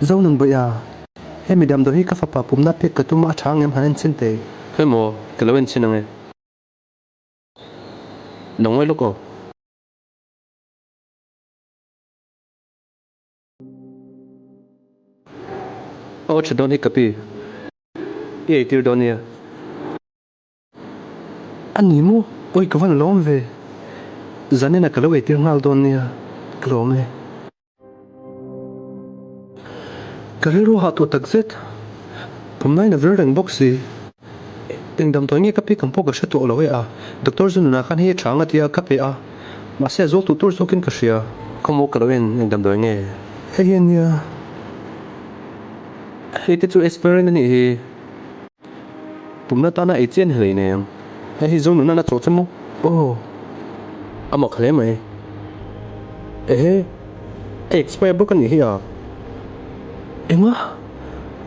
Zonun Bawih a, hemi damdawi hi ka fapa pumna pek ka tum a, a tha ang em han enchhin teh. Hemaw, ka lo enchhin ang e. Lo ngawi lawk aw. Aw tha dawn hi ka pi. I eitir dawn nia. A ni maw? Awi ka van lawm ve. Zanin a ka lo eitir nghal dawn nia. Ka lawm e. Ka rilru hah tawh tak zet. Pumnain a vir reng bawk si. Eng damdawi nge ka pek ang pawh ka hre tawh lo e a. Doctor Zununa khan hei a tha ang a tia ka pe a. Mahse a zual tuh tur zawkin ka hria. Khawmaw ka lo en eng damdawi nge? Hei hi a nia. Hei te chu aspirin a nih hi. Pumna tana ei chian hlei nei ang. Hei hi Zonuna na chawh che maw? Aw. A mak hle mai. Ehe. A expire bawk a nih hi a. Enga?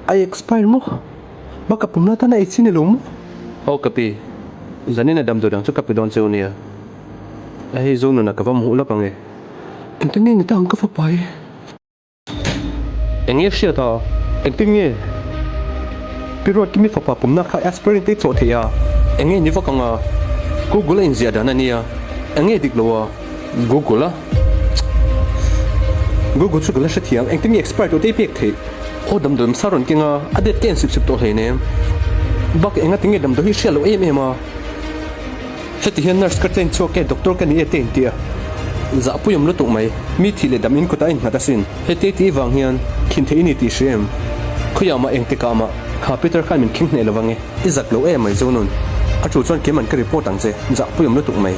A expire maw? Bak a pumna tana ei chi ni lo maw? Aw ka pi. Zanin a damdawi dang chu ka pe dawn cheu nia. Hei Zonuna ka va hmuh lawk ang e. Engtin nge ni ta ang ka fapa hi? Eng nge hriat a? Engtin nge? Pi Ruatkimi fapa pumna kha aspirin te i chawh theih a? Eng nge ni vak ang a? Google a inziah dan a nia. Eng nge dik lo a? Google a? Google chu ka la hrethiam. Engtin nge expire tawh te i pek theih? Aw damdawi hmasa rawn keng a, a date ka en sip sip tawh hleinem. Bak enga tinge damdawi hi hriat loh em em a? Heti hian nurse ka train chhuak e, doctor ka ni e te inti a. Zahpui awm lutuk mai, mi thih leh dam in kutah a innghat asin. Heti tih vang hian khin theih i ni tih hria em? Khawiah mah engtikah mah kha Peter khan min khing hneh lo vang e. I zak lo em mai Zonun. A tul chuan keiman ka report ang che, zahpui awm lutuk mai.